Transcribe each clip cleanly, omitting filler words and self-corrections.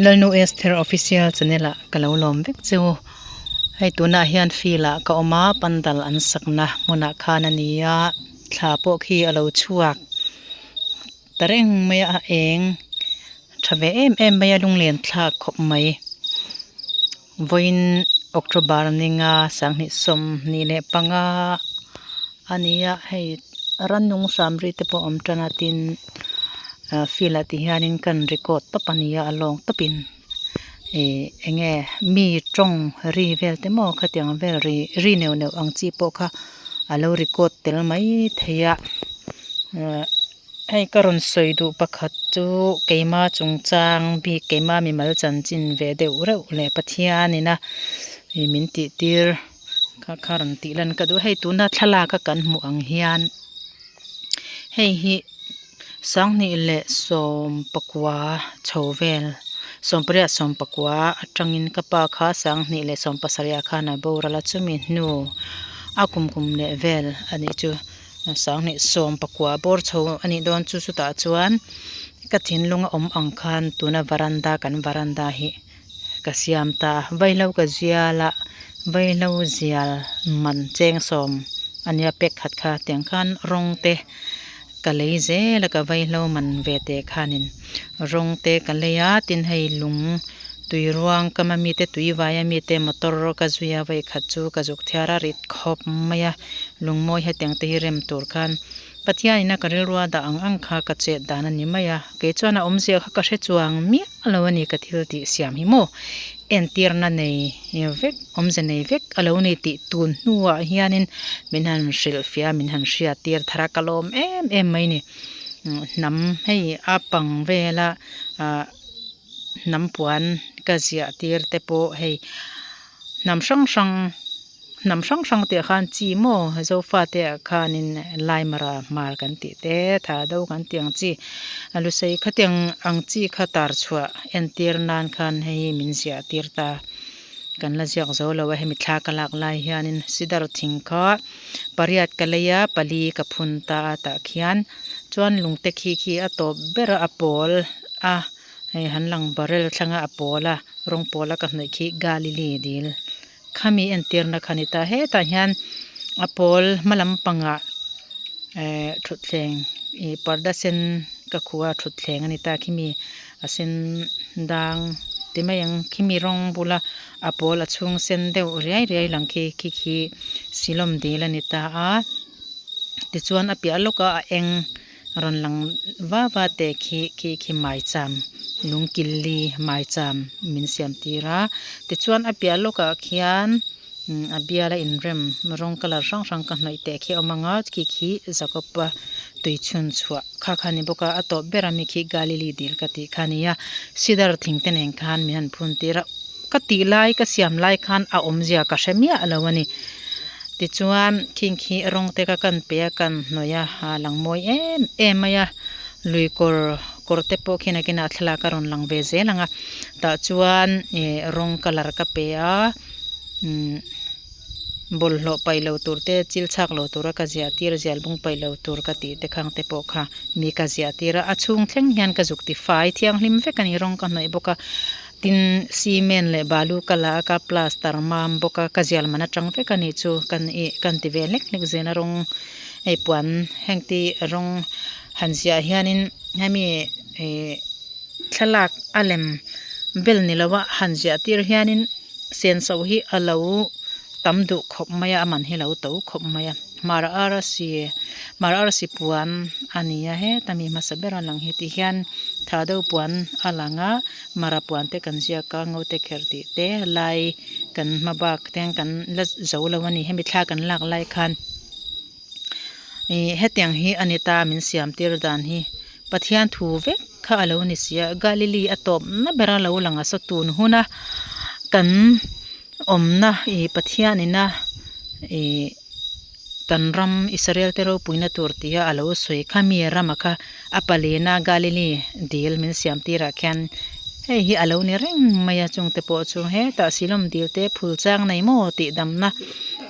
Lalnu Esther official channel ah ka lo lawm vek che u hei tunah hian field ah ka awm a pandal an sakna hmunah khan a ni a thla pawh khi a lo chhuak ta reng mai a a eng tha ve em em mai a lunglen thlak khawp mai vawiin October ninga sanghnih sawmhnih leh panga a ni a hei rannung hramri te pawh a awm tan a tin ah field ah ti hianin kan record tawp a ni a a lawng tawpin ih eng nge mi tawng ri vel te maw khatiang vel ri ri neuh neuh ang chi pawh kha a lo record tel mai thei a ah. Hei ka rawn sawi duh pakhat chu keima chungchang bik keima mimal chanchin ve deuh reuh leh Pathianina ih min tih tir kha kha rawn tih lan ka duh a hei tuna thlalak a kan hmuh ang hian hei hi sanghnih leh sawm pakua chho vel sawmpariat sawmpakua atangin ka pa kha sanghnih leh sawmpasarih ah khan a boral a chumi hnu a kum kum leh vel a nih chu. Sanghnih sawm pakua bawr chho a nih dawn chu chutah chuan ka thinlung a awm ang khan tuna varanda kan varanda hi ka siam ta a vaihlo ka zial a vaihlo zial man cheng sawm a nia pek khat kha tiang khan rawng te ka lei zel a ka vaihlo man ve teh khanin rawng te ka lei a tin hei lung tui ruang kam a mite tui vai a mite motor ka zui a vawikhat chu ka zuk thiar a rit khawp mai a. Lungmawi hetiang te hi rem tur khan Pathian ina ka rilrua dah ang ang kha ka chet dan a ni mai a, kei chuan a awmzia kha ka hre chuang miah lo a ni ka thil tih siam hi maw entirna nei vek awmze nei vek a lo ni tih tun hnuah hianin min han hrilhfiah a min han hriat tir thar a ka lawm em em mai ni hnam hei a pang vela ah hnam puan ka ziah tir te pawh hei hnam hrang hrang. Hnam hrang hrang tih ah khan chi maw zofa te ah khanin laimara hmar kan tih te tha do kan tih ang chi a lusei khatiang ang chi kha tar chhuah entir nan khan hei hi min ziah tir ta kan la ziak zo lo a hemi thla ka lak lai hianin sidar thing kha pariat ka lei a pali ka phun ta a tah khian chuan lungte khi khi a tawp ber a a pawl a hei han lang barrel thlanga a pawl a rawng pawl a ka hnawih khi galili dil. Khami entirna kha ni ta hetah hian a pawl hma lampangah ehh thutthleng ih parda sen ka khuh a thutthleng a ni ta khimi a sen dang ti mai ang khimi rawng bula a pawl a chhung sen deuh riai riai lang khi khi khi silawm dil a ni ta a tichuan a piah lawkah a eng rawn lang va va te khi khi khi maicham lungkilli maicham min siam tir a tichuan a piah lawkah khian a biala inrem rawng colour hrang hrang ka hnawih teh khi a awm ang a khi khi Jacob-a tui chhun chhuah kha kha a ni bawk a a tawp ber ami khi Galili dil ka tih kha a ni a cedar thing te nen khan min han phun tir a ka tih lai ka siam lai khan a awmzia ka hre miah lo a ni tichuan khing khi rawng te kha kan pe a kan hnawih a a lang mawi em em mai a lui kawr kawr te pawh khi nakinah thlalak a rawn lang ve zel ang a tah chuan ih rawng colour ka pe a umm bawlhhlawh paih lo tur te chil chhak lo tura ka ziah tir zial bung paih lo tur ka tih te khang te pawh kha mi ka ziah tir a a chhung thleng hian ka zuk tifai thianghlim vek a ni rawng ka hnawih bawk a. Tin, cement leh balu ka la a, ka plaster mam bawk a, ka zial man atang vek a nih chu kan ih kan ti ve hlek hlek zel a rawng hei puan heng te rawng han ziah hianin hemi ih thlalak a lem bel ni lo a han ziah tir hianin senso hi a lo tam duh khawp mai a a man hi a lo to khawp mai a. Hmar arsi hmar arsi puan a ni a heta mi hmasa ber a lang hi ti hian tha deuh puan a lang a mara puan te kan ziak a ngo te kher tih te lai kan hma bak te hian kan la zo lo a ni hemi thla kan lak lai khan ih hetiang hi a ni ta min siam tir dan hi Pathian thu vek kha a lo ni si a Galili a tawp na ber a lo lang a saw tun huna kan awmna ih Pathian ina ih kan ram Israel te ropuina tur tih a alo sawi kha mi rama kha a palina Galili dil min siam tirah khian hei hi alo ni reng mai a chung te pawh chu hetah silawm dil te phul chang nei maw tih damna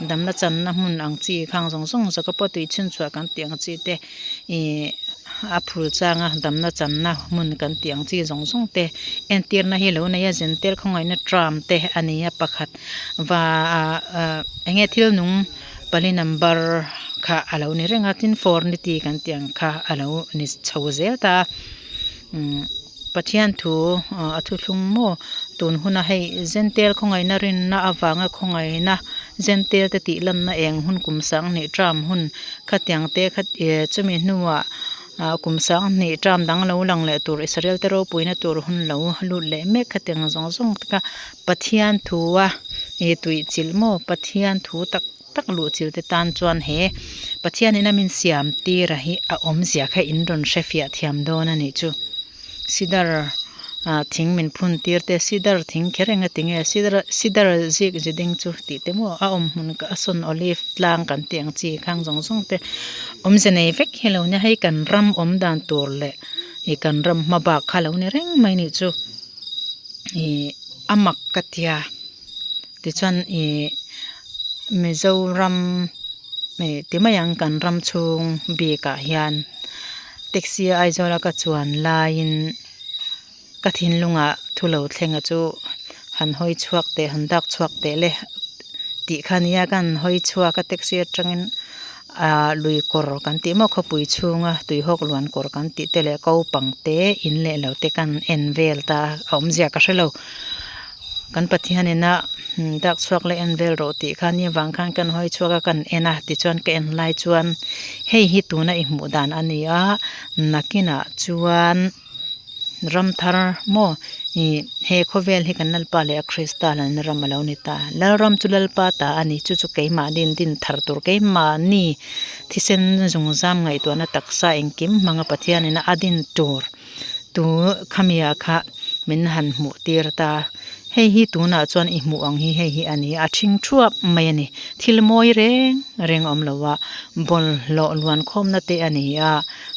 damna channa hmun ang chi khang zawng zawng Jacob-a tui chhunchhuah kan tih ang chi te ih. a phul changa damna channa hmun kan tih ang chi zawng zawng te entirna hi lo nei a zentel khawngaihna tram te a ni a pakhat va ah ah eng nge thil nung pali number kha a lo ni reng a tin fornity kan tih ang kha a lo ni chho zel ta a umm Pathian thu ah a thuthlung maw tun huna hei zentel khawngaihna rinna avanga khawngaihna zentel te tih lanna eng hun kum sanghnih term hun khatiang te kha eh chumi hnuah ah kum sanghnih term dang lo lang leh tur Israel te ropuina tur hun lo lut leh mek khatiang zawng zawng te kha Pathian thu a ih tuihchilh maw Pathian thu tak tak luh chil te tan chuan he Pathian in a min siam tir a hi a awmzia kha in rawn hre fiah thiam dawn a nih chu sidar ah thing min phun tir te sidar thing kher eng a ti nge sidar sidar zik zi ding chu tih te maw a awm hmun a sawn olive tlang kan tih ang chi khang zawng zawng te awmze nei vek hi lo nia hei kan ram awm dan tur leh ih kan ram hma bak kha lo ni reng mai nih chu ih a mak ka tia. Tichuan ih Mizoram ih ti mai ang kan ram chhung bikah hian taxi Aizawl a ka chuan laiin ka thinlungah thu lo thleng a chu han hawi chhuak teh han dak chhuak teh le tih kha nia ka han hawi chhuak a taxi atangin ah lui kawr kan tih maw khawpui chhunga tuihawk luan kawr kan tih te leh ko pang te in leh lo te kan en vel ta a a awmzia ka hrelo. Kan Pathian ina dak chhuak leh en vel rawh tih kha ni avang khan kan hawi chhuak a kan en a tichuan ka en lai chuan hei hi tuna i hmuh dan a ni a nakinah chuan ram thar maw ih he khawvel hi kan Lalpa leh a Krista lalna ram a lo ni ta Lalram chu Lalpa ta a ni chu chu keimahni in din thar tur keimahni thisen zungzam ngaihtuahna taksa engkim hmanga Pathian ina a din tur. Tu khamiah kha min han hmuh tir ta hei hi tunah chuan i hmuh ang hi hei hi a ni a ṭhing ṭhuap mai a ni thil mawi reng reng a awm lo a bawlhhlawh luan khawmna te a ni a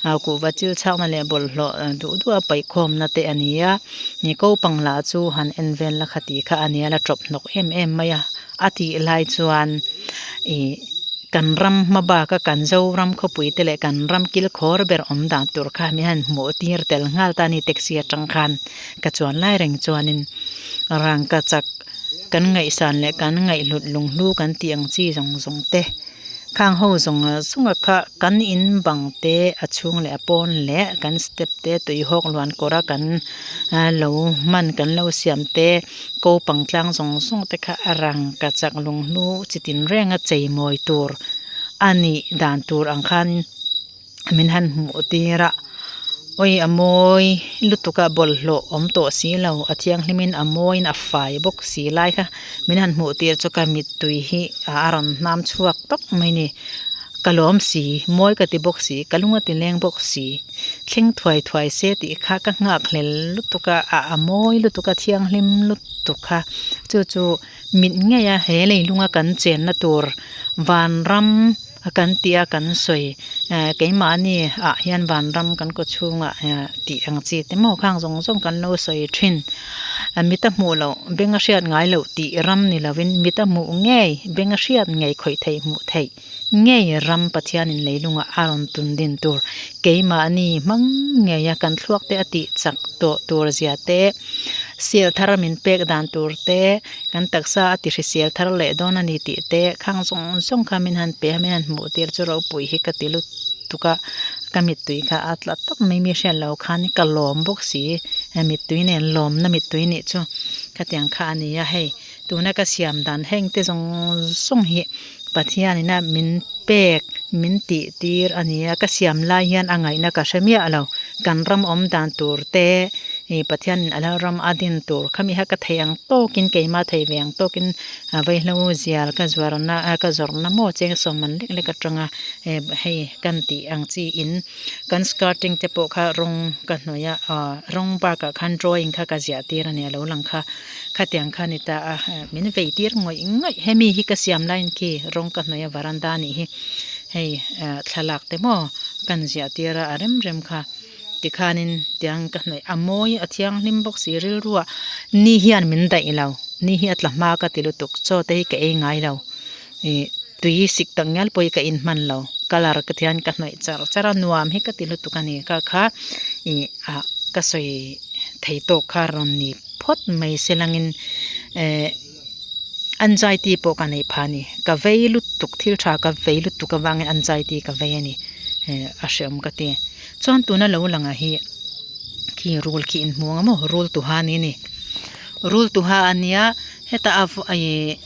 ah kuhva chil chhakna leh bawlhhlawh duh duh a paih khawmna te a ni a ni ko pang lah chu han en vel la khati kha a ni a la ṭawp hnawk em em mai a a tih lai chuan ih. Kan ram hma baka kan Zoram khawpui te leh kan ram kil khawr ber awm dan tur kha mi han hmuh tir tel nghal ta a ni taxi atang khan ka chuan lai reng chuanin rangkachak kan ngaihsan leh kan ngaihhlut lunghlu kan tih ang chi zawng zawng te khang ho zawng zawng a kha kan in bang te a chhung leh a pawn leh kan step te tuihawk luan kawr a kan lo hman kan lo siam te. Ko pang tlang zawng zawng te kha a rangkachak lunghlu chi tin renga chei mawi tur a nih dan tur ang khan min han hmuh tir a awi a mawi lutuk a bawlhhlawh awm tawh si lo a thianghlim in a mawi in a fai bawk si lai kha min han hmuh tir chu ka mittui hi a rawn hnam chhuak tawp mai a ni ka lawm si mawi ka ti bawk si ka lung a ti leng bawk si. Thleng thuai thuai se tih kha ka nghak hlel lutuk a, a a mawi lutuk a thianghlim lutuk kha chu chu mit ngei a he leilunga kan chenna tur vanram a kan tih a kan sawi eh keimahni ah hian vanram kan kaw chhungah eh tih ang chi te maw khang zawng zawng kan lo sawi thin mit a hmuh loh beng a hriat ngai loh tih ram ni lovin mit a hmuh ngei beng a hriat ngei khawih theih hmuh theih. Ngei ram Pathianin leilungah a rawn tun din tur keimahni hmang ngeia kan thluak te a tih chak tawh tur zia te, sel thar min pek dan tur te, kan taksa a ti hrisel thar leh dawn a ni tih te khang zawng zawng kha min han pe a, min han hmuh tir chu ropui hi ka ti lutuk a, ka mittui kha a tla tawp mai mi hriat lo khan ka lawm bawk si, mittui nen lawmna mittui nih chu khatiang kha a ni a hei tuna ka siam dan heng te zawng zawng hi. Pathianina min pek, min tih tir a ni a, ka siam lai hian a ngaihna ka hre miah lo. Kan ram awm dan tur te, ih Pathianin a lo ram a din tur kha mi kha ka thei ang tawkin keimah thei ve ang tawkin vaihlo zial ka zuarna ka zawrhna maw cheng sawm man lek lek atanga hei kan tih ang chi in kan skirting te pawh kha rawng ka hnawih a, ah rawng bakah khan drawing kha ka ziah tir a ni a lo lang kha. Khatiang kha ni ta a, min vei tir ngawih ngawih. Hemi hi ka siam laiin khi rawng ka hnawih a varanda a nih hi. Hei thlalak te maw kan ziah tir a, a rem rem kha tikhanin tiang ka hnawih a mawi a thianghlim bawk si rilruah ni hian min daih lo, ni hi a tla hma ka ti lutuk, chaw te hi ka ei ngai lo ih tui sik tak ngial pawh hi ka inhman lo. colour ka tihian ka hnawih char char a nuam hi ka ti lutuk a ni kha kha ih ah ka sawi thei tawk kha rawn ni phawt mai se langin eh anxiety pawh ka neih phah a ni ka vei lutuk thil tha ka vei lutuk avangin anxiety ka vei a ni eh a hreawm ka ti chuan tuna lo lang ah hi khi rul khi inhmu ang maw rul tuha a ni a ni rul tuha a nia hetah a ih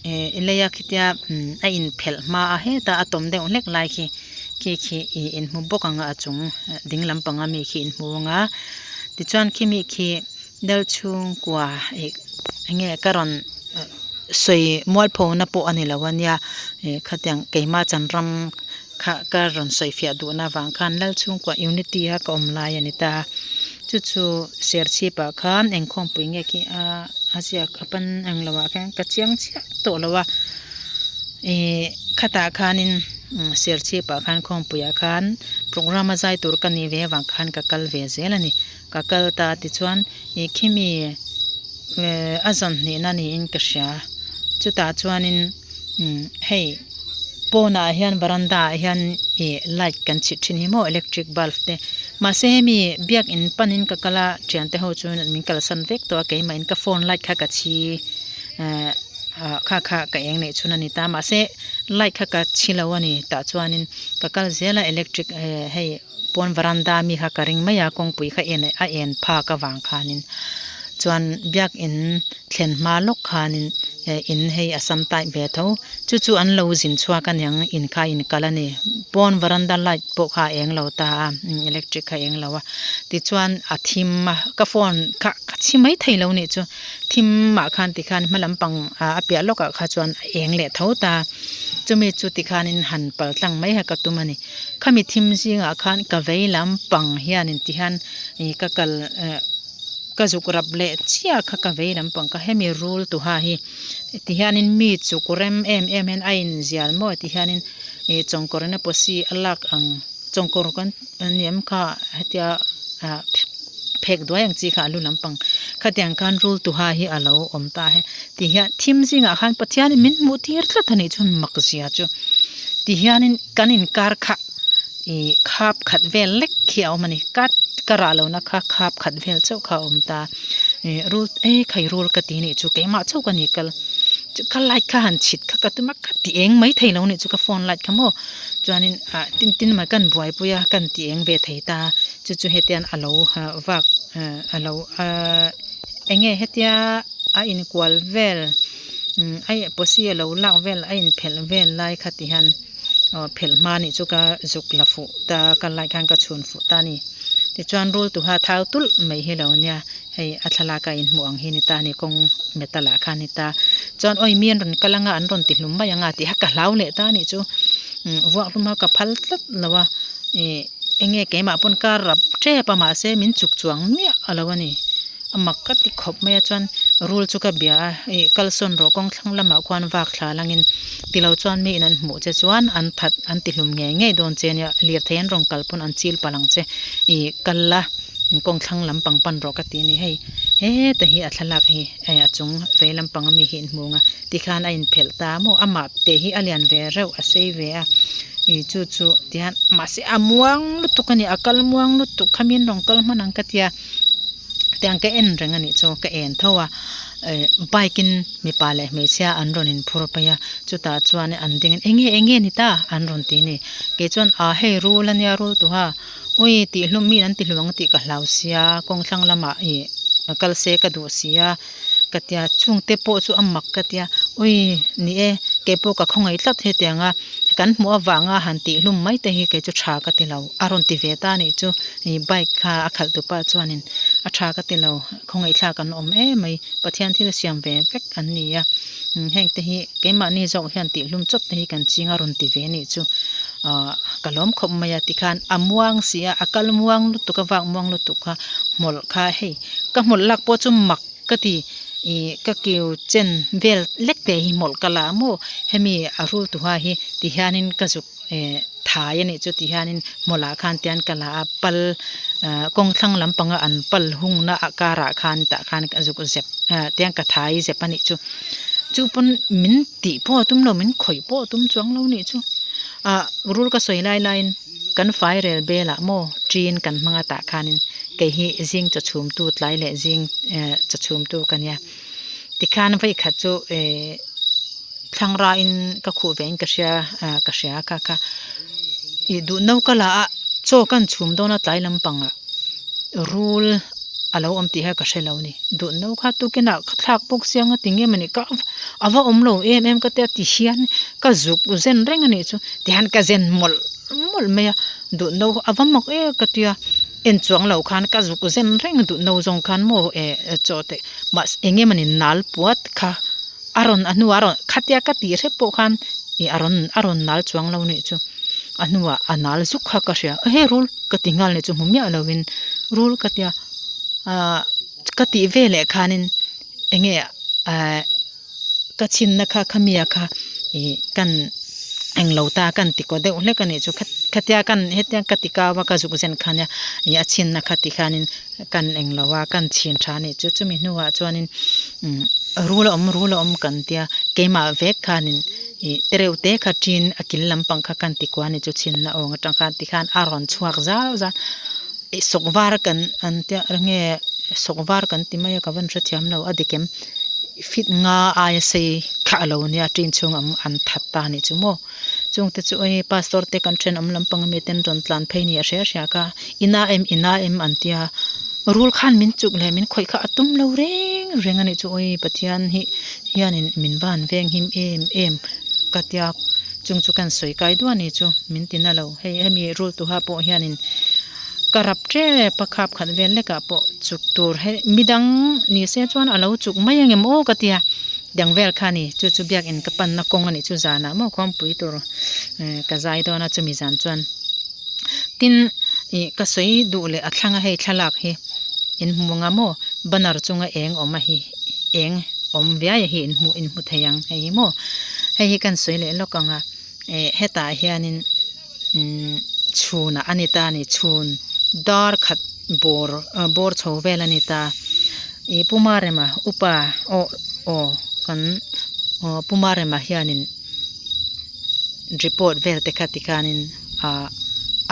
eh leia khitia a inphelh hma a hetah a tawm deuh hlek lai khi khi khi ih inhmu bawk ang a a chung ding lampang ami khi inhmu ang a tichuan khimi khi dal chhungkua ih enge ka rawn sawi mualpho na pawh a ni lo a nia ih khatiang keimah chan ram kha ka rawn sawi fiah duh na vang khan lal chhungkua unity a ka awm lai a ni ta chu chu serchhip ah khan engkhawmpui nge khi a a ziak a pan ang lo ah khian ka chiang chiah tawh lo a ih khatah khanin serchhip ah khan khawmpui ah khan programme a zai tur ka nih ve avang khan ka kal ve zel a ni. Ka kal ta tichuan ih khimi eh a zawn hnihna niin ka hria chutah chuanin umm hei pawnah hian varanda ah hian ih light kan chhit thin hi maw electric bulb te mahse hemi biakin panin ka kal a thiante ho chu min kalsan vek tawh a keimahin ka phone light kha ka chhi eh ah kha kha ka eng neih chhun a ni ta mahse light kha ka chhi lo a ni tah chuanin ka kal zel a electric eh hei. Pawn varanda mi kha ka ring mai a kawngpui kha en a en phak avang khanin chuan biakin thlen hma lawk khanin eh in hei a sam type ve tho chu chu an lo zin chhuak aniang in kha a inkal a ni pawn varanda light pawh kha a eng lo ta a electric kha a eng lo a tichuan a thim a ka phone kha ka chhi mai thei lo nih chu thim ah khan tikhan hma lampang ah a piah lawkah kha chuan a eng leh tho ta chumi chu tikhanin han pal tlang mai kha ka tum a ni. Khami thim zingah khan ka vei lampang hianin ti hian ih ka kal eh ka zuk rap leh chiah kha ka vei lampang kha hemi rul tuha hi ti hianin mi chuk rem em em hian a inzial maw ti hianin ih chawngkawr in a pawsi a lak ang chawngkawr kan aniam kha hetia ah phek duai ang chi kha a lu lampang khatiang khan rul tuha hi a lo awm ta he ti hian thim zingah khan Pathianin min hmuh tir tlat a nih chuan mak zia chu ti hianin. Kan inkar kha ih khap khat vel lek khi a awm a ni kat ka rah lohna kha khap khat vel chauh kha a awm ta ih rul e khai rul ka ti nih chu keimah chauh ka ni kal chu ka light kha han chhit kha ka tum a ka ti eng mai thei lo nih chu ka phone light kha maw chuanin ah tin tin mai kan buaipui a kan ti eng ve thei ta chu chu hetian a lo vak a lo ahh eng nge hetia a inkual vel umm a pawsi a lo lak vel a inphelh vel lai kha ti hian aw phelh hma nih chu ka zuk la fuh ta ka light khan ka chhun fuh ta a ni tichuan rul tuha thau tulh mai hi lo nia hei a thlalak a inhmuh ang hi ni ta a ni kawng metal ah khan ni ta chuan awi mi an rawn kal anga an rawn ti hlum mai anga tih kha ka hlau leh ta a nih chu umm vuak hlum a ka phal tlat lo a ih eng nge keimah pawn ka rap tep a mahse min chuk chuang miah a lo a ni. A mak ka ti khawp mai a chuan rul chu ka bia a ih kalsawn rawh kawng thlang lamah khuan vak thla langin tilo chuan mi in an hmuh che chuan an that an ti hlum ngei ngei dawn che ania lirthei an rawn kal pawn an chil palh ang che ih kal la kawng thlang lampang pan rawh ka ti a ni hei heta hi a thlalak hi eh a chung vei lampang ami hi in hmu ang a tikhan a inphelh ta maw amah te hi a lian ve reuh a sei ve a ih chu chu tihian mahse a muang lutuk a ni a kal muang lutuk kha mi an rawn kal hman ang ka tia. Tiang ka en reng anih chu ka en tho a eh bike in mipa leh hmeichhia an rawn in phur phei a chutah chuan an ding in enge enge ni ta an rawn ti a ni kei chuan ah hei rul ania rul tuha ui tih hlum mi an ti hlum ang tih ka hlau sia kawng thlang lamah ih kal se ka duh sia ka tia chungte pawh chu a mak ka tia ui ni e keipawh ka khawngaih tlat hetiang a. Kan hmuh avanga han tih hlum mai te hi kei chu tha ka ti lo. A rawn ti ve ta anih chu ih bike kha a khalh tu pa chuanin a tha ka ti lo khawngaihthlak an awm em mai Pathian thil siam ve vek an ni a heng te hi keimahni zawk hian tih hlum chawp te hi kan ching a rawn ti ve anih chu ah ka lawm khawp mai a tikhan a muang si a a kal muang lutuk a vak muang lutuk kha hmawlh kha hei ka hmawlh lak pawh chu mak. Ka ti ih ka kiu chen vel lek te hi hmawlh ka la maw hemi a rul tuha hi ti hianin ka zuk eh thai a nih chu ti hianin hmawlh ah khan tian ka la a pal ah kawng thlang lampanga an pal hungna a karah khan tah khan ka zuk zep ah tiang ka thai zep a nih chu chu pawn min tih pawh a tum lo min khawih pawh a tum chuang lo nih chu. Ah rul ka sawi lai laiin kan fai rel belah maw ṭin kan hmang a tah khanin kei hi zing chaw chhum tu tlai leh zing eh chaw chhum tu ka nia tikhan vawi khat chu eh thlangra in ka khuh ve in ka hria ah ka hria kha kha ih duh no ka la a chaw kan chhum dawn a tlai lampangah rul a lo awm tih kha ka hre lo a ni duh no kha tukinah ka thlak bawk sia nga ti nge mawni ka a va awm lo em em ka tia ti hian ka zuk zen reng a nih chu tihian ka zen mawlh mawlh mai a duh no a va mak em ka tia en chuang lo khan ka zuk zen reng duh no zawng khan maw eh chaw te mahse eng nge mawni nal puat kha a rawn a hnuah a rawn khatia ka tih hrep pawh khan ih a rawn a rawn nal chuang lo nih chu a hnuah a nal zuk kha ka hria he rul ka ti nghal nih chu hmu miah lovin rul ka tia ahh ka tih veleh khanin eng nge ahh ka chhinna kha khami a kha ih kan englo ta kan ti kaw deuh hlek a nih chu khatia kan hetiang ka ti kau a ka zuk zen kha nia ih a chhinna kha ti khanin kan englo a kan chhin tha a nih chu chumi hnuah chuanin umm rul a awm rul a awm kan tia keimah vek khanin ih tereuh te kha ṭin a kil lampang kha kan ti kual a nih chu chhinna awng atang khan tikhan a rawn chhuak zal zal ih sawk var kan an tia enge sawk var kan ti mai a ka van hrethiam lo a dik em fit nga aia sei kha a lo nia ṭin chhung an an that ta a nih chu maw chung te chu hei pastor te kan thenawm lampang ami ten rawn tlan phei ni a hria hria kha ina em ina em an tia rul khan min chuk leh min khawih kha a tum lo reng reng a nih chu awi Pathian hi hianin min van veng him em em ka tia chung chu kan sawi kai duah a ni chu min ti na lo hei hemi rul tuha pawh hianin ka rap tep a khap khat vel lekah pawh chuk tur he midang ni se chuan a lo chuk mai ang em aw ka tia dang vel kha a ni chu chu biakin ka panna kawng a nih chu zanah maw khuangpui tur eh ka zai dawn a chumi zan chuan tin ih ka sawi duh leh a thlanga hei thlalak hi in hmu ang a maw banner chunga eng awm a hi eng awm viai a hi in hmu in hmu thei ang hei hi maw hei hi kan sawi leh lawk ang a eh hetah hianin umm chhunah a ni ta a ni chhun dar khat bawr ah bawr chho vel a ni ta ih Pu Marema upa aw aw kan aw Pu Marema hianin report vel te kha tikhanin ah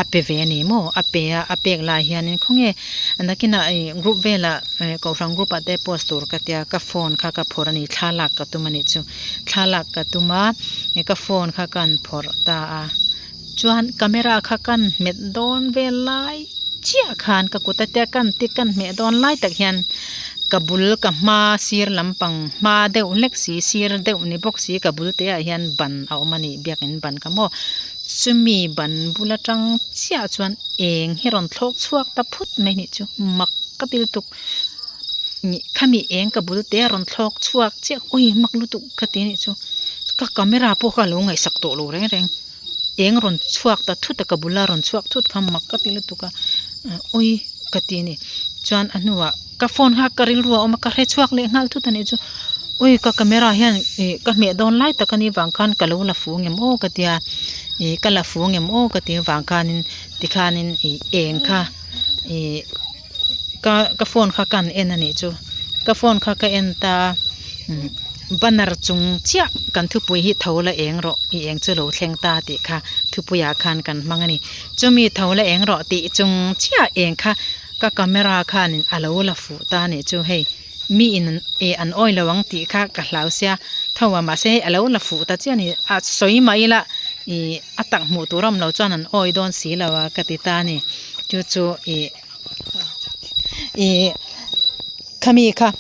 a pe ve a ni maw a pe a a pek lai hianin khawnge nakinah ih group velah eh kohhran group ah te post tur ka tia ka phone kha ka phawrh a ni thla lak ka tum a nih chu thla lak ka tum a ka phone kha ka han phawrh ta a chuan camera kha ka han hmet dawn vel lai chiah khan ka kut a tia ka han ti ka han hmeh dawn lai tak hian ka bul ka hma sir lampang hma deuh hlek si sir deuh ni bawk si ka bul te ah hian ban a awm a ni biakin ban kha maw chumi ban bul atang chiah chuan eng hi rawn thlawk chhuak ta phut mai a nih chu mak ka ti lutuk khami eng ka bul te a rawn thlawk chhuak chiah ui mak lutuk ka ti a nih chu ka camera pawh kha a lo ngaihsak tawh lo reng reng. Eng rawn chhuak ta thut a ka bula rawn chhuak thut kha mak ka ti lutuk a ui ka ti a ni chuan a hnuah ka phone kha ka rilru a awm a ka hre chhuak leh nghal thut a nih chu ui ka camera hian ih ka hmeh dawn lai tak a nih vang khan ka lo la fu ngem aw ka tia ih ka la fu ngem aw ka tih avang khanin tikhanin ih eng kha ih ka ka phone kha ka han en a nih chu ka phone kha ka en ta a banner chung chiah kan thupui hi tho la eng rawh i eng chu lo thleng ta tih kha thupuiah khan kan hmang a ni chumi tho la eng rawh tih chung chiah eng kha ka camera khanin a lo la fuh ta a nih chu hei mi in eh an awi lo ang tih kha ka hlau sia tho a mahse hei a lo la fuh ta chiah a ni a sawi mah ila ih a tak hmuh tur a awm lo chuan an awi dawn si lo a ka ti ta a ni chu chu ih ih khami kha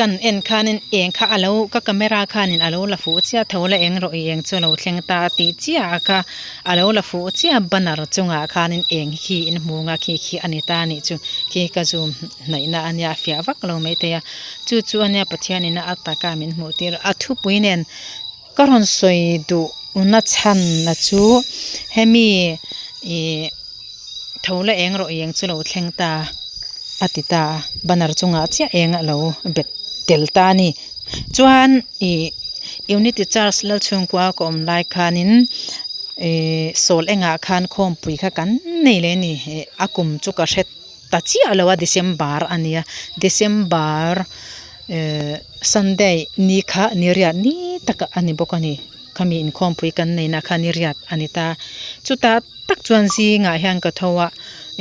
kan en khanin eng kha a lo ka camera khanin a lo la fuh chiah tho la eng rawh i eng chu a lo thleng ta a tih chiah a kha a lo la fuh chiah banner chungah khanin eng khi in hmu ang a khi khi a ni ta a nih chu khi ka zoom hnaihna a nia a fiah vak lo maithei a chu chu a nia Pathianin a taka min hmuh tir a thupui nen ka rawn sawi duh na chhan na chu hemi ih Tho la eng rawh eng chu lo thleng ta a ti ta a, banner chungah chiah eng a lo bet tel ta a ni. Chuan ih Unity Church Lalchhungkua ka awm lai khanin ih sawl engah khan khawmpui kha kan nei leh a ni. Ih a kum chu ka hre ta chiah lo a December a nia, December eh Sunday ni kha ni riat ni takah a ni bawk a ni. Khami inkhawmpui kan neihna kha ni riat a ni ta. Chutah tak chuan zingah hian ka tho a,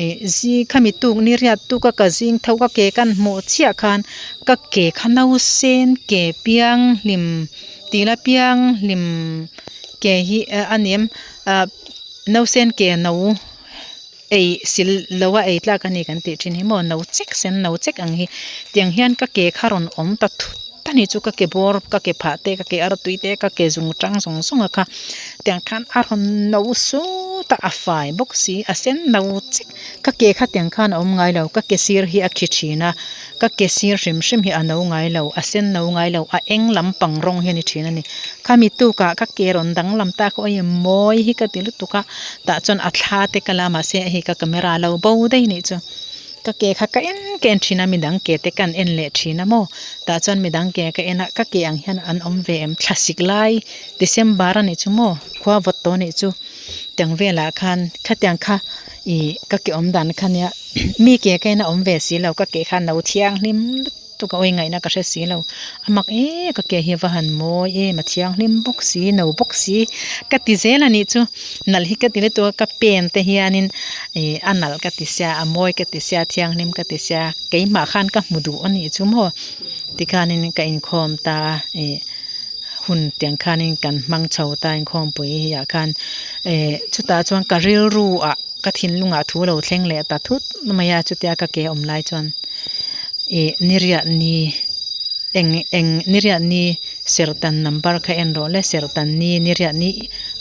ih zi khami tuk ni riat tuk a ka zing tho ka ke kan hmuh chiah khan ka ke kha nausen ke piang hlim tih la piang hlim ke hi a ni em ah nausen ke no ei sil lo a ei tlak a ni kan tih thin hi maw no chek sen no chek ang hi tiang hian ka ke kha rawn awm ta thut a ni chu ka ke bawr ka ke phah te ka ke artui te ka ke zung tang zawng zawng a kha tiang khan a rawn no sut a a fai bawk si a sen no chek ka ke kha tiang khan a awm ngai lo ka ke sir hi a khi thin a ka ke sir hrim hrim hi a no ngai lo a sen no ngai lo a eng lampang rawng hi a ni thin a ni. Khami tukah ka ke rawn danglam tak awih a mawi hi ka ti lutuk a tah chuan a thla te ka la mahse hei ka camera a lo bo daih anih chu ka ke kha ka en ka en thin a midang ke te kan en leh thin a maw tah chuan midang ke ka en a ka ke ang hian an awm ve em thlasik lai December anih chu maw khua vawt tawh anih chu tiang velah khan khatiang kha ih ka ke awm dan kha nia mi ke ka en a awm ve si lo ka ke kha no thianghlim lutuk. Chu ka awi ngaihna ka hre si lo, a mak e ka ke hi va han mawi em a thianghlim bawk si no bawk si ka ti zel a nih chu nalh hi ka ti lutuk a ka pen te hianin ih a nalh ka ti sia a mawi ka ti sia a thianghlim ka ti sia keimah khan ka hmu duh a nih chu maw tikhanin ka inkhawm ta a ih hun tiang khanin kan hmang chho ta inkhawmpui hi ah khan eh chutah chuan ka rilru ah ka thinlungah thu lo thleng leh ta thut mai a chutia ka ke awm lai chuan. Ih niriat ni eng eng niriat ni serhtan number kha en rawh le serhtan ni niriat ni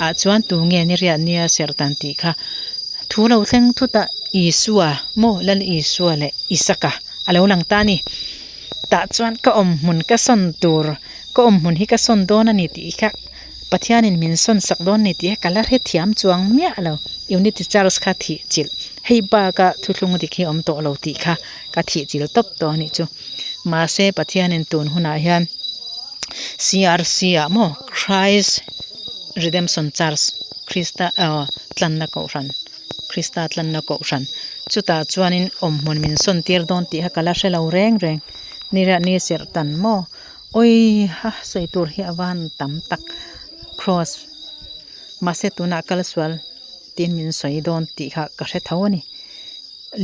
ah chuan tunge niriat nia serhtan tih kha thu lo thleng thut a Isua maw Lal Isua leh Isaka a lo lang ta a ni tah chuan ka awm hmun ka sawn tur ka awm hmun hi ka sawn dawn a ni tih kha Pathianin min sawn sak dawn a ni tih kha ka la hrethiam chuang miah lo. Unity Church kha thih chilh hei baka thuthlung dik hi awm tawh lo tih kha ka thih chilh tawp tawh a nih chu. Mahse Pathianin tun hunah hian CRC ah maw Christ Redemption Church Krista aw tlanna kohhran Krista tlanna kohhran chutah chuanin awmhmun min sawn tir dawn tih kha ka la hre lo reng reng ni riah ni serh tan maw awi ha sawi tur hi a van tam tak cross. Mahse tunah kal sual tiin min sawi dawn tih kha ka hre tho a ni.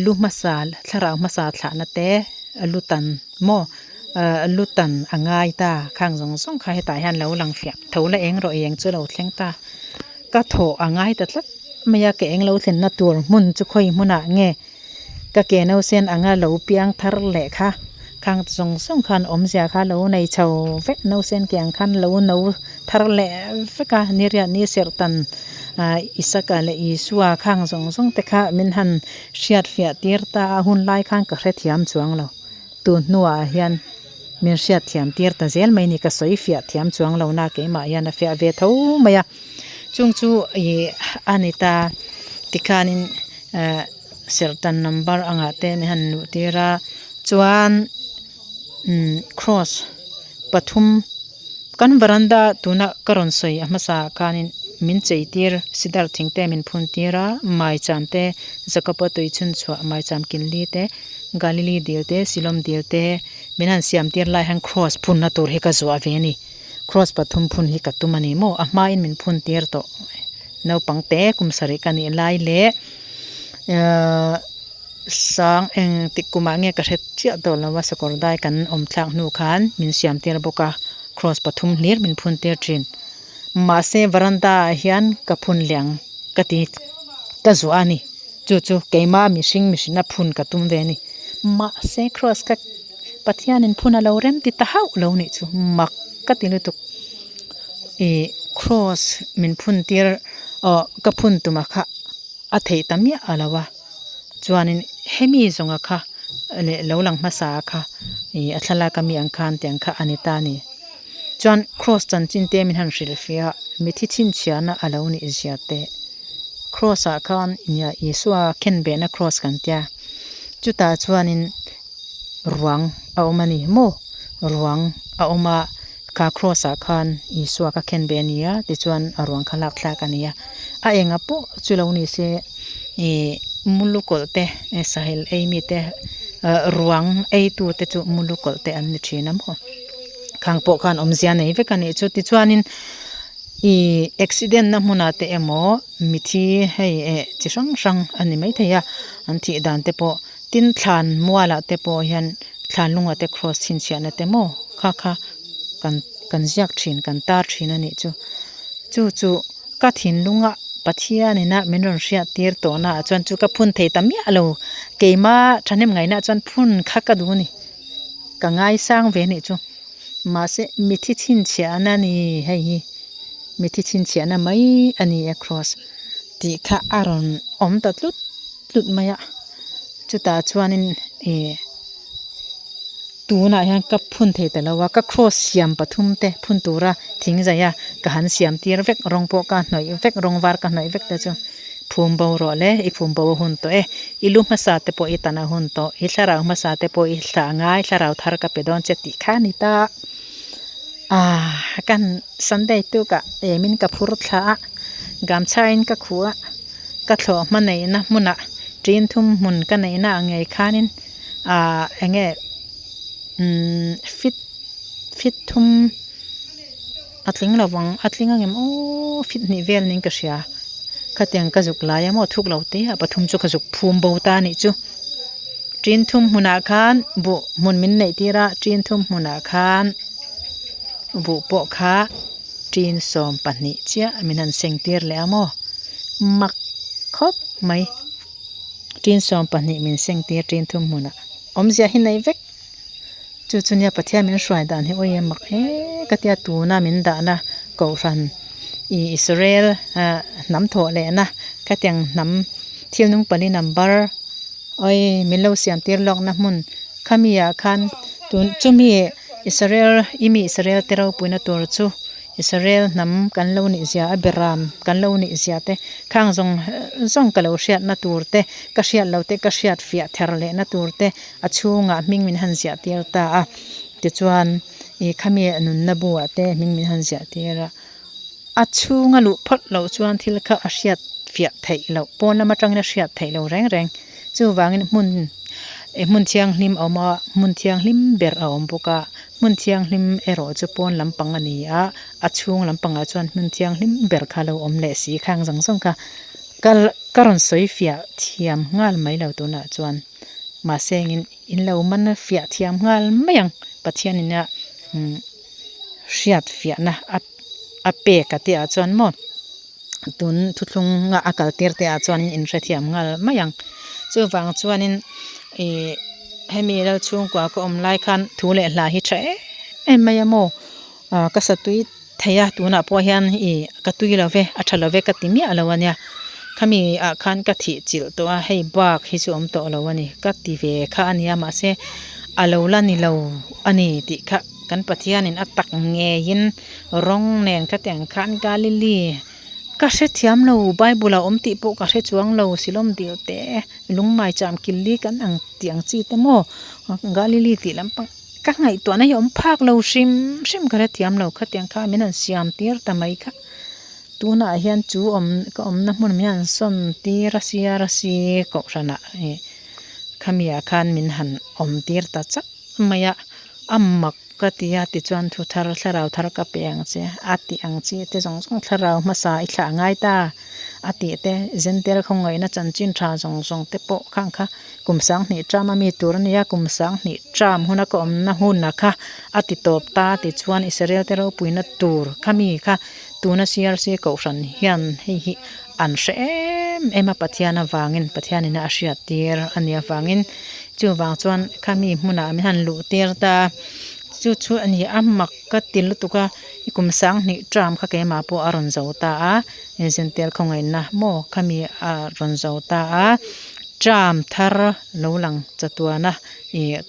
Lu hmasa thlarau hmasa thlahna te lu tan maw ah lu tan a ngai ta khang zawng zawng kha hetah hian lo lang fiah tho la eng rawh eng chu lo thleng ta. Ka thawh a ngai ta tlat mai a ka eng lo thlenna tur hmun chu khawi hmunah nge. Ka ke nausen anga lo piang thar leh kha khang zawng zawng khan awmzia kha lo nei chho vek nausen ke ang khan lo no thar leh vek a niriat ni serhtan ah Isaka leh Isua khang zawng zawng te kha min han hriat fiah tir ta a hun lai khan ka hrethiam chuang lo tun hnuah hian min hriat thiam tir ta zel mai ni ka sawi fiah thiam chuang lo na keimah hian a fiah ve tho mai a chung chu ih a ni ta tikhanin eh. Serhtan number angah te min han luh tir a chuan umm cross pathum kan varanda tuna ka rawn sawi a hmasa ah khanin min chei tir sidar thing te min phun tir a maicham te Jacob-a tui chhun chhuah maicham killi te Galili dil te Silawm dil te min han siam tir lai hian cross phunna tur hi ka zuah ve a ni cross pathum phun hi ka tum a ni maw a hmain min phun tir tawh naupang te kum sarih ka nih lai leh. Ahh sang eng tik kumah nge ka hre chiah tawh lo a sakawr dai kan awm thlak hnu khan min siam tir bawk a cross pathum hlir min phun tir thin mahse varanda ah hian ka phun leh ang ka ti ka zuah a ni chu chu keima mihring mihrinna phun ka tum ve a ni mahse cross kha Pathianin phun a lo rem ti ta hauh lo nih chu mak ka ti lutuk ih cross min phun tir aw ka phun tuma kha. A theih ta miah a lo a, chuanin hemi zawnga kha leh lo lang hmasa kha ih a thlalak ami ang khan tiang kha a ni ta a ni. Chuan cross chanchin te min han hrilh fiah a, mithi chhinchhiahna a lo nih zia te, cross ah khan nia Isua khenbehna cross kan tia, chutah chuanin ruang a awm a ni maw, ruang a awm a. Kha cross ah khan Isua ka khen ve a ni a, tichuan a ruang kha lak thlak a ni a. A enga pawh chu lo ni se ih mulu kawlh te sahel ei mi te ah ruang ei tu te chu mulu kawlh te an ni thin a maw. Khang pawh khan awmzia nei vek a nih chu. Tichuanin. Ih accident na hmunah te emaw mithi hei eh chi hrang hrang a ni maithei a an thih dan te pawh tin thlan mualah te pawh hian thlan lungah te cross chhinchhiahna te maw kha kha kan kan ziak thin kan tar thin a nih chu chu chu ka thinlunga Pathian ina min rawn hriat tir tawh na ah chuan chu ka phun thei ta miah lo keima thahnem ngaihna ah chuan phun kha ka duh a ni ka ngaisang ve a nih chu. Mahse mithi chhinchhiahna a ni hei hi mithi chhinchhiahna mai a ni e cross tih kha a rawn awm ta tlut tlut mai a chutah chuanin ih tunah hian ka phun thei ta lo a ka cross siam pathum te phun tura thing zai a ka han siam tir vek rawng pawh ka hnawih vek rawng var ka hnawih vek te chu. Phum bo rawh le, i phum bo a hun tawh e. I lu hmasa te pawh i tan a hun tawh. I thlarau hmasa te pawh i thlah ngai, thlarau thar ka pe dawn che tih kha a ni ta. Aah, kan Sunday tukah emin ka phur thla a, gamchhain ka khuh a, ka thlawh hma neihna hmunah ṭin thum hmun ka neihna ang ngei khanin aah eng nge umm fit fit thum A tling lo vang, a tling angem aw fit hnih vel niin ka hria. Khatiang ka zuk lai a maw thuk lo te a pathum chu ka zuk phum bo ta anih chu. Tin thum hmunah khan buh hmun min neih tir a, tin thum hmunah khan buh pawh kha tin 12 chiah min han seng tir leh a maw. Mak khawp mai. Tin 12 min seng tir tin thum hmunah. Awmzia hi nei vek. Chu chu nia Pathian min hruai dan hi awi mak hle ka tia tuna min dahna kohhran ih Israel ah hnam thawh lehna khatiang hnam thil nung pali number awi min lo siam tir lawkna hmun khami ah khan tun chumi Israel i mi Israel te ropuina tur chu. Israel hnam kan lo nih zia a beram kan lo nih zia te khang zawng zawng ka lo hriatna tur te ka hriat lo te ka hriat fiah ther lehna tur te a chhungah hming min han ziah tir ta a tichuan ih khami nunna buah te hming min han ziah tir a a chhunga luh phawt loh chuan thil kha a hriat fiah theih loh pawn lam atangin a hriat theih loh reng reng chuvangin hmun ih hmun thianghlim a awm a hmun thianghlim ber a awm bawk a. Hmun thianghlim erawh chu pawn lampang a ni a, a chhung lampangah chuan hmun thianghlim ber kha lo awm leh si khang zawng zawng kha ka ka rawn sawi fiah thiam nghal mai lo tunah chuan mahse engin in lo man fiah thiam nghal mai ang Pathianin a umm hriat fiahna a a pek a tih ah chuan maw tun thuthlung a kal tir te ah chuan in hrethiam nghal mai ang chuvang chuanin ih hemi lal chhungkua ka awm lai khan thu leh hla hi tha em em mai a maw ah ka sa tui thei a tunah pawh hian ih ka tui lo ve a tha lo ve ka ti miah lo a nia khami ah khan ka thih chilh tawh a hei bak hi chu awm tawh lo a ni ka ti ve kha a nia mahse a lo la ni lo a ni tih kha kan Pathianin a tak ngeiin rawng nen khatiang khan Galilee ka hrethiam lo Bible a awm tih pawh ka hre chuang lo Silawm dil te lungmai cham killi kan ang tih ang chi te maw Galilee tih lampang ka ngaihtuahna hi a awm phak lo hrim hrim ka hrethiam lo khatiang kha min han siam tir ta mai kha tunah hian chu awm ka awmna hmun min han sawn tir a CRC kohhranah ih khami ah khan min han awm tir ta chak mai a a mak ka ti a tichuan thu thar thlarau thar ka pe ang che a tih ang chi te zawng zawng thlarau hmasa i thlah ngai ta a tih te zentel khawngaihna chanchin tha zawng zawng te pawh khang kha kum sanghnih ṭam a mi tur a nia kum sanghnih ṭam huna ka awmna huna kha a ti tawp ta tichuan Israel te ropuina tur khami kha tuna CRC kohhran hian hei hi an hre em em a Pathian avangin Pathianin a hriat tir a nih avangin chuvang chuan khami hmunah min han luh tir ta chu chu a ni a mak ka ti lutuk a i kum sanghnih term kha keimah pawh a rawn zo ta a inzintel khawngaihna maw khami a rawn zo ta a term thar lo lang chatuana ih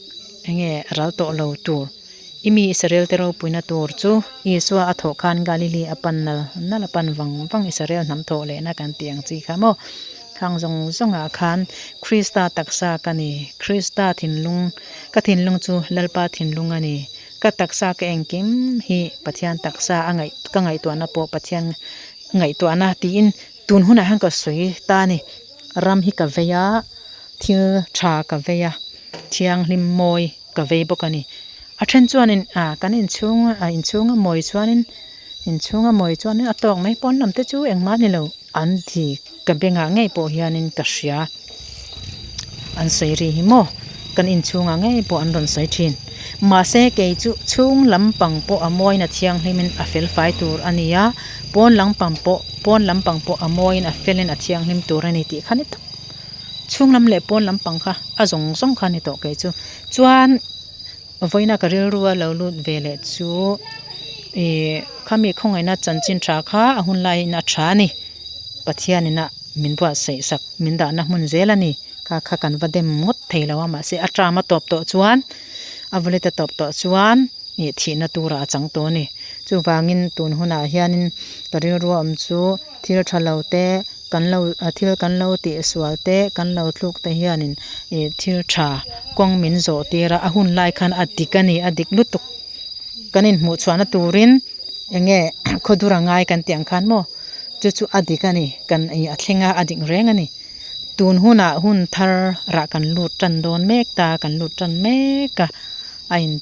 enge ral tawh lo tur. I mi Israel te ropuina tur chu Isua a thawh khan Galili a pan nal nal a pan vang vang Israel hnam thawh lehna kan tih ang chi kha maw? Khang zawng zawngah khan Krista taksa ka ni, Krista thinlung, ka thinlung chu Lalpa thinlung a ni, ka taksa ka engkim hi Pathian taksa a ngaih ka ngaihtuahna pawh Pathian ngaihtuahna tiin tun hunah hian ka sawi ta a ni. Ram hi ka vei a, thil tha ka vei a, thianghlim mawi. Ka vei bawk a ni. A then chuanin ah kan inchhung ah inchhung a mawi chuanin Inchhung a mawi chuanin a tawk mai pawn lam te chu engmah a ni lo an ti ka bengah ngei pawh hianin ka hria an sawi ri hi maw kan inchhungah ngei pawh an rawn sawi thin mahse kei chu chhung lampang pawh a mawiin a thianghlimin a fel fai tur a ni a pawn lampang pawh pawn lampang pawh a mawiin a felin a thianghlim tur a ni tih kha ni tawp chhung lam leh pawn lampang kha a zawng zawng kha a ni tawh kei chu chuan. Vawiina ka rilrua lo lut ve leh chu ih khami khawngaihna chanchin tha kha a hun laiin a tha a ni. Pathianina min buatsaih sak min dahna hmun zel a ni. Kha kha kan va dem ngawt thei lo a mahse a term a tawp tawh chuan a valit a tawp tawh chuan ih thihna turah a chang tawh a ni. Chuvangin tun hunah hianin ka rilrua awm chu thil tha lo te. Kan lo thil kan lo tih sual te kan lo tluk te hianin ih thil tha kawng min zawh tir a a hun lai khan a dik a ni a dik lutuk kan inhmuh chhuahna turin eng nge khawdur a ngai kan tih ang khan maw chu chu a dik a ni kan ih a thleng a a dik reng a ni tun hunah hun thar rah kan lut tan dawn mek ta kan lut tan mek a a in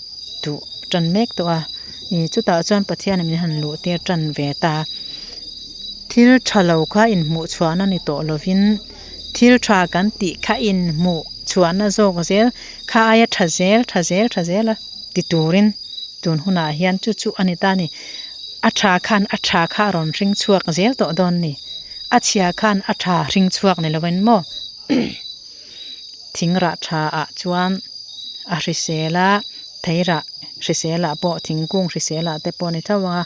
duh tan mek tawh a ih chutah chuan Pathianin min han luh tir tan ve ta. Thil tha lo kha inhmuh chhuahna ni tawh lovin thil tha kan tih kha inhmuh chhuahna zawk zel kha aia tha zel tha zel tha zel a ti turin tun hunah hian chu chu a ni ta a ni. A tha khan a tha kha a rawn hring chhuak zel tawh dawn a ni. A chhia khan a tha hring chhuak ni lovin maw thing rah tha ah chuan a hrisel a theirah hrisel ah pawh thingkung hrisel ah te pawh a ni tho ang a.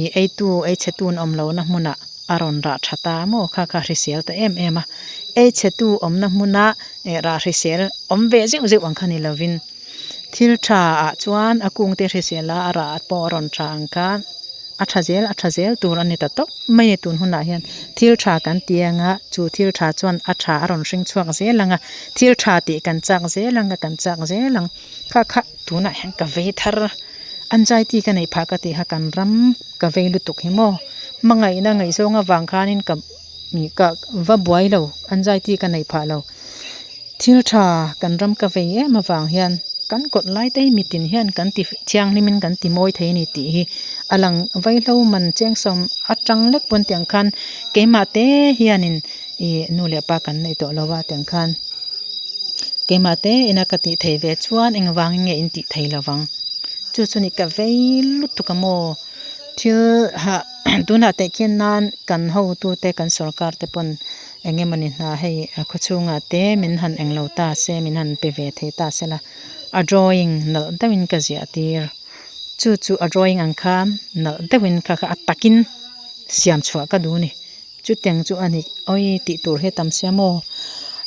Ih eitu ei chhetu an awm lohna hmunah a rawn rah tha ta maw kha kha hrisel ta em em a ei chhetu awmna hmuna eh rah hrisel awm ve zeuh zeuh ang kha ni lovin thil tha ah chuan a kung te hrisel a a rah pawh a rawn tha ang khan a tha zel a tha zel tur a ni ta tawp mai a tun hunah hian thil tha kan ti anga chu thil tha chuan a tha a rawn hring chhuak zel ang a thil tha tih kan chak zel ang a kan chak zel ang kha kha tunah hian ka vei thar. Anxiety ka neih phah ka tih kha kan ram ka vei lutuk hi maw hmangaihna ngaihzawng avang khanin ka ka va buai lo anxiety ka neih phah lo thil tha kan ram ka vei em avang hian kan kawt lai te hi mitin hian kan ti thianghlim in kan ti mawi thei a ni tih hi a lang vaihlo man cheng sawm atang lek pawn tiang khan keimah te hianin ih nu leh pa kan neih tawh lo a tiang khan. Keimah te ina ka tih thei ve chuan engvangin nge in tih thei lo vang. Chu chu ni ka vei lutuk a maw. Thil hah tunah teh khian nan kan hotute kan sorkar te pawn eng emawni hna hei khawchhungah te min han englo ta se min han pe ve thei ta se la a drawing nalh deuhin ka ziah tir. Chu chu a drawing ang khan nalh deuhin kha kha a takin siam chhuah ka duh a ni. Chutiang chu a ni awi tih tur hi a tam sia maw?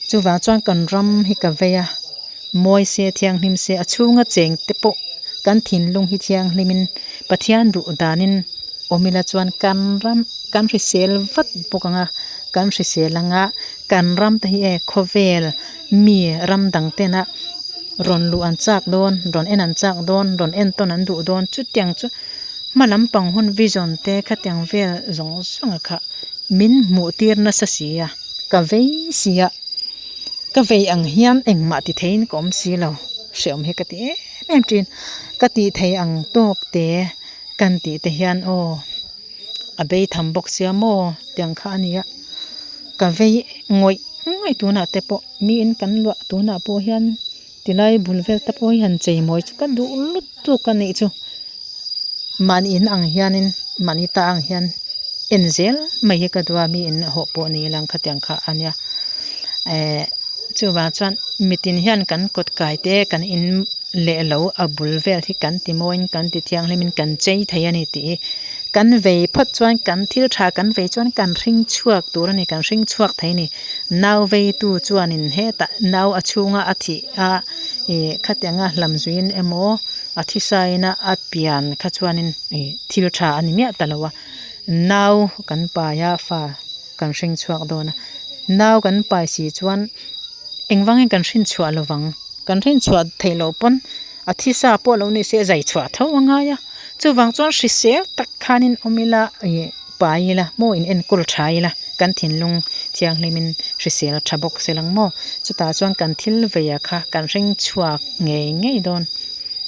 Chuvang chuan kan ram hi ka vei a, mawi se thianghlim se a chhunga cheng te pawh kan thinlung hi thianghlimin Pathian duh danin awm ila chuan kan ram kan hrisel vat bawk ang a, kan hrisel anga kan ram te hi e khawvel mi ram dang tena rawn luh an chak dawn, rawn en an chak dawn, rawn entawn an duh dawn chutiang chu. Hma lampang hun vision te khatiang vel zawng zawng a kha min hmuh tir nasa si a, ka vei si a, ka vei ang hian engmah ti theiin ka awm si lo, hrehawm hi ka ti em em thin, ka tih thei ang tawk te kan tih te hian aw a bei tham bawk sia maw tiang kha a nia, ka vei ngawih ngawih tunah te pawh miin kan luah tunah pawh hian tilai bul vel te pawh hi han chei mawi chu ka duh lutuk a nih chu. Mahni in ang hianin mahni ta ang hian en zel mai hi ka duh a mi in hawh pawh ni ila khatiang kha a nia eh chuvang chuan mitin hian kan kawt kai te kan in leh lo a bul vel hi kan ti mawiin kan ti thianghlimin kan chei thei a ni tih hi kan vei phawt chuan kan thil tha kan vei chuan kan hring chhuak tur a ni kan hring chhuak thei a ni nau vei tu chuanin hetah nau a chhunga a thih a ih khatianga hlam zuiin emaw. A thisaina a pian kha chuanin ih thil tha a ni miah ta lo a, nau kan pai a fa kan hring chhuak dawn a, nau kan pai si chuan engvangin kan hrin chhuah lo vang, kan hrin chhuah theih loh pawn a thisa pawh lo ni se zai chhuah tho a ngai a, chuvang chuan hrisel tak khanin awm ila ih pai ila maw in enkawl tha ila kan thinlung thianghlimin hrisel tha bawk se lang maw chutah chuan kan thil veia kha kan hring chhuak ngei ngei dawn.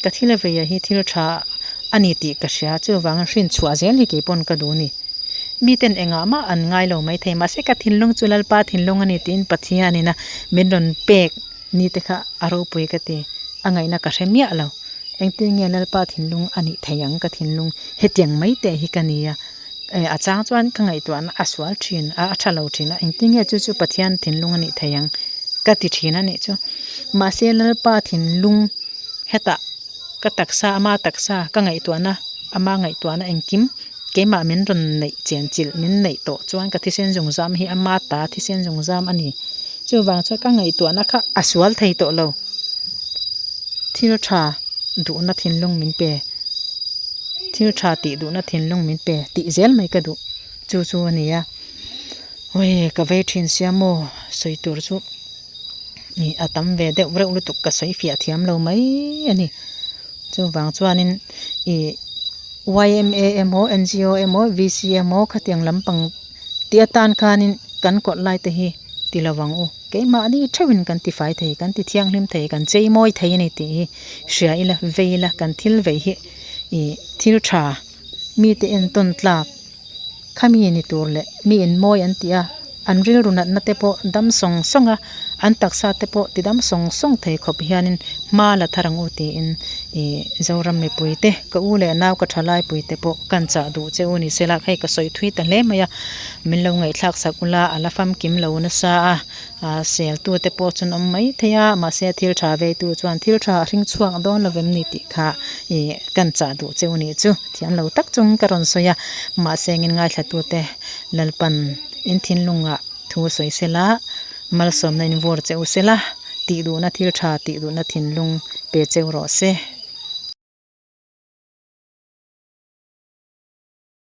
Ka thil veia hi thil tha a ni tih ka hria chuvangin hrin chhuah zel hi kei pawn ka duh a ni. Miten engah mah an ngai lo maithei mahse ka thinlung chu Lalpa thinlung a ni tiin Pathianin a min rawn pek ni te kha a ropui ka ti a ngaihna ka hre miah lo. Engtin nge Lalpa thinlung a nih theih ang ka thinlung hetiang mai teh hi ka ni a eh a chang chuan ka ngaihtuahna a sual thin a a tha lo thin a engtin nge chu chu Pathian thinlung a nih theih ang ka ti thin a nih chu. Mahse Lalpa thinlung hetah ka taksa ama taksa ka ngaihtuahna ama ngaihtuahna engkim keimah min rawn neih chen chilh min neih tawh chuan ka thisen zungzam hi ama ta thisen zungzam a ni. Chuvang chuan ka ngaihtuahna kha a sual thei tawh lo. Thil tha duhna thinlung min pe, thil tha tih duhna thinlung min pe tih zel mai ka duh chu chu a ni a. Awii ka vei thin sia maw sawi tur chu ih a tam ve deuh reuh lutuk ka sawi fiah thiam lo mai a ni. Chuvang chuanin ih yma emaw ngo emaw vc emaw khatiang lampang tih atan khanin kan kawlh lai te hi ti lo ang u. Keimahni theuhin kan ti fai thei, kan ti thianghlim thei, kan chei mawi thei a ni tih hi hria ila, vei ila, kan thil vei hi ih thil tha mite entawn tlak Khami ni tur leh mi in mawi an ti a, an rilru natna te pawh dam sawng sawng a, an taksa te pawh ti dam sawng sawng thei khawp hianin hma la thar ang u tiin ih Zoram mipui te, ka u leh nau ka thalaipui te pawh kan chah duh che u ni se la, hei ka sawi thui ta hle mai a, min lo ngaihthlak sak ula a la famkim lo nasa a. A seltu te pawh chuan awm mai thei a, mahse thil tha veitu chuan thil tha a hring chhuak dawn lo vem ni tih kha ih kan chah duh cheu nih chu thiam lo tak chung ka rawn sawi a, mahse engin ngaithla te Lalpan in thinlungah thu sawi sela, malsawmna in vur cheu sela, tih duhna thil tha tih duhna thinlung pe cheu rawh se.